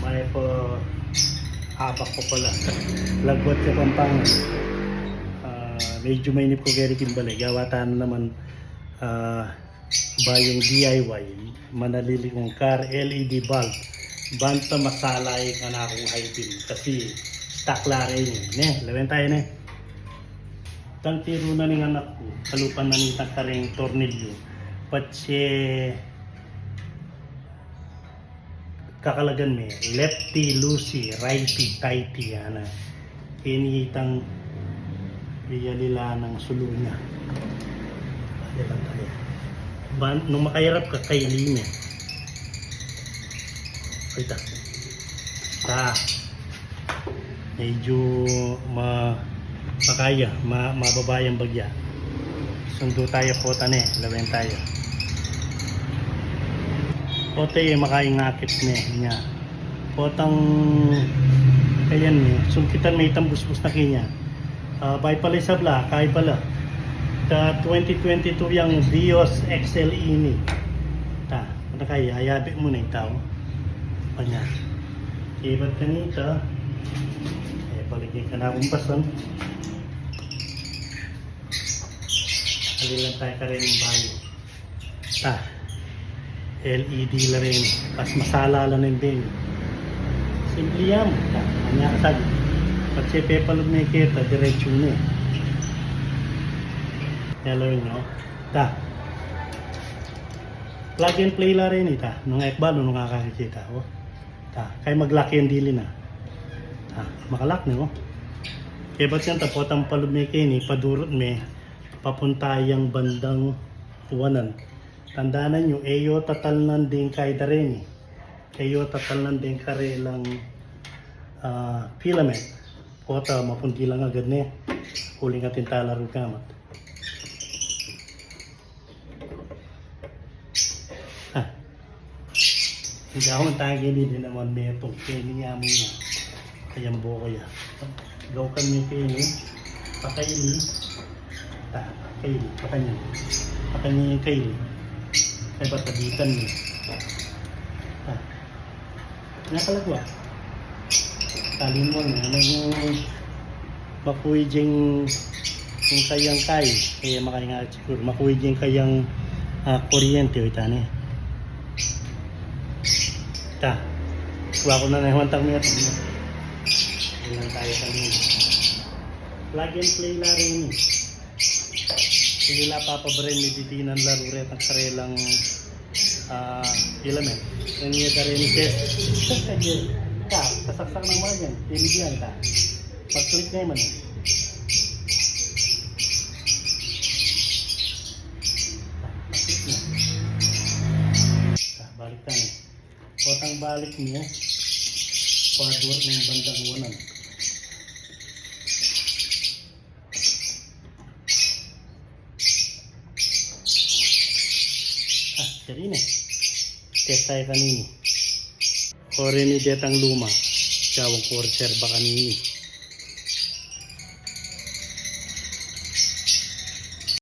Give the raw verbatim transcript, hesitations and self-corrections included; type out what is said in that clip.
Ay po, abak ko pala. Lagwat sa Pampanga. Ah, medyo mainip ko keri king bale. Gawa tana naman, ah, bayung D I Y. Manalili kung car L E D bulb. Banta masala ing kanakung high beam. Kasi stock la reni, ne? Lawen taya, ne? Tang tiru na ning anak ku, kalupa na ning tang kareng tornilyo. Patse kakalagan me, lefty loosey, righty tighty, ana. Keni itang iyalila nang sulu na. Bale lang tayo. Ban, nung makairap ka, kaili me. Kita. Ta. Medyo ma-, makaya, ma-, mababa yang bagya. Sundu taya, pota ne, lawen taya. Pota ye, makaingakit ne, nya. Potang, ayan ne, sungkitan me itang busbus na kenya. Ah, bay pala isab la, kay pala. Ta twenty twenty-two yang Vios X L E ini. Ta, ano kaya, ayabi mu na itaw. Panya. Ibat kanita. Eh, balik yung kanakung pasan. Alilan tayo ka rin yung bayo. Ta, L E D la rin. Pas masala la rin din. Simple yan. Ta, anya ka sabi. Patse pepalub me keta, diretso ne. Hello, no? Ta. Plug and play la rin ita. Nung ekbalo, nung kakakita, oh. Ta, kay mag-lock yan dili na. Ta, makalak ne, oh. Kaya ba't yan, ta, potang palub me keni, padurut me, papunta yang bandang wanan. Tandanan yu, e yu tatalnan deng kay da reni. E yu tatalnan deng karelang, ah, filament. Pota mapundi lang agad ne. Uling atin talaru gamat. Ah. Hindi ako nagtagi, hindi naman may itong kaya niya mo nga. Kayang buko ya. Gaw kami kaya ni. Pakaini. Ta, kaini. Pakanya. Pakanya yung kaini. Ay, batabitan niya. Ah. Nakalagwa. Talin mo na, ano yung makuwi ding, yung kayang kay, kaya makaingat siguro. Makuwi ding kayang, ah, kuryente, o, itani. Ta. Kuha ko na naman tang meron. Yan lang tayo kanina. Plug and play la rin. Sige la, Papa Bren, may didinan la ruret ang karelang, ah, filament. Ang iya ka rin, test. Test ka dyan. Ka, kasaksak ng mga yan. Pinigyan ka. Mag-click na naman eh. Mag-click na. Ah, balik tayo. Potang balik niya. Forward na yung bandang unan. Ah, dari na. Test tayo kanini. O, reni detang luma. Jawang ko reserba kanini.